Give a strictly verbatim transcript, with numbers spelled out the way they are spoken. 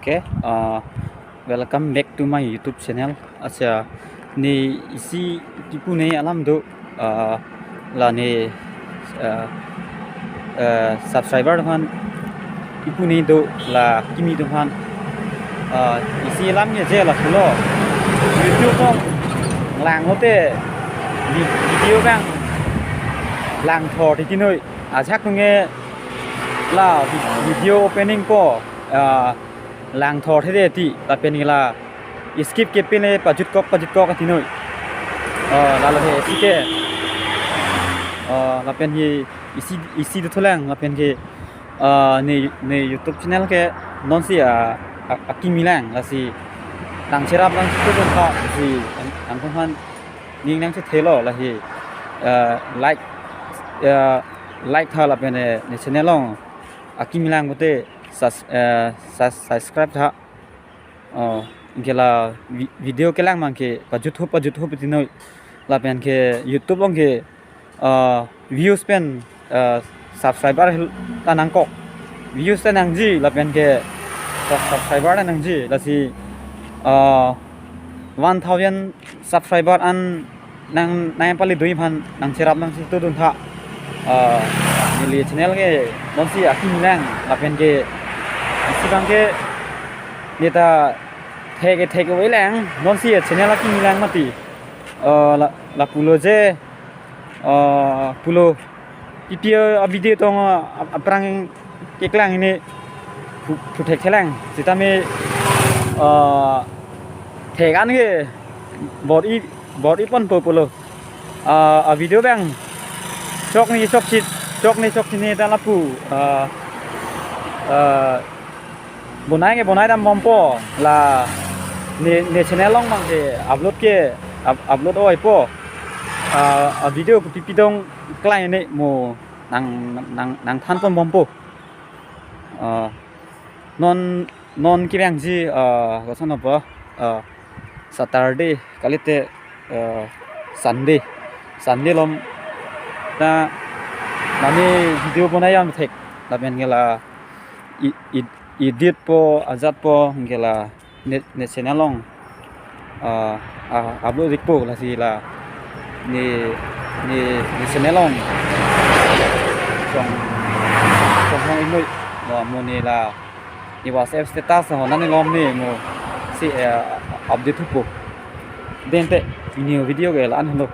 Okay, uh, welcome back to my YouTube channel. Accha, ne isi kipu ne alam do, uh, la ne, uh, uh, subscriber aphan kipu ne do, la kimi aphan, uh, isi alam ne je la pulo. YouTube along langlote vi-, video abang langthor titi noi. Ajahak nunge la vi-, video opening po, uh, langthor thede ti, lapen la skip ke pele pajutkok pajutkok ati noi. Uh, lalo he isi ke, uh, lapen he isi, isi dothulang, lapen ke, uh, ne, ne YouTube channel ke nonsi a, a, akimi lang, lasi nangcherap nangchitudun tha, si ang, angkung aphan ning nangchethelo, lahi, uh, like, uh, like tha lapen ne, ne channel along akimi lang pute sus-, uh, sus-, subscribe tha. Oh, anke la vi-, video kelang abang ke pajut ho, pajut ho piti noi. Lapen ke YouTube along ke, uh, views pen, uh, subscriber hel-, ta nangkok. Views ta nangji, lapen ke sub-, subscriber ta nangji, lasi, uh, one thousand subscriber an nang, nang pali dui aphan nangcherap nangchitudun tha. Uh, neli channel ke nonsi akimi lang, lapen ke isi abang ke ne ta thek ke thek ave lang, nonsi channel akimi lang mati. Uh, la, la pulo je, uh, pulo ipi a-video tong, uh, ap-, aphrang keklang hini pu-, puthek thelang. Sitame, uh, thek an ke bor-i, bor-i ponpo pulo. Uh, a-video abang chok ni chok chit, chok ni chok chit ne ta lapu, uh, uh, bonai ke bonai dambompo, la ne, ne channel along abang ke upload ke up-, upload oi po. Uh, a-video kopi pi dong klai ne mo nang, nang, nangthan ponbompo. Uh, non, non kevangji, uh, koson po, uh, Saturday kalite, uh, Sunday, Sunday alom ta mane video bonai jam thek, lapen ke la e-, e-, edit po, ajat po, anke la ne, ne channel along, ah, ah, upload ikpo, lasi la ne, ne, ne channel along chong, chonghong ik noi. Mo, mo ne la ne WhatsApp status ho nani lom ne mo si, eh, update thupo. Den te new video ke la-an helo.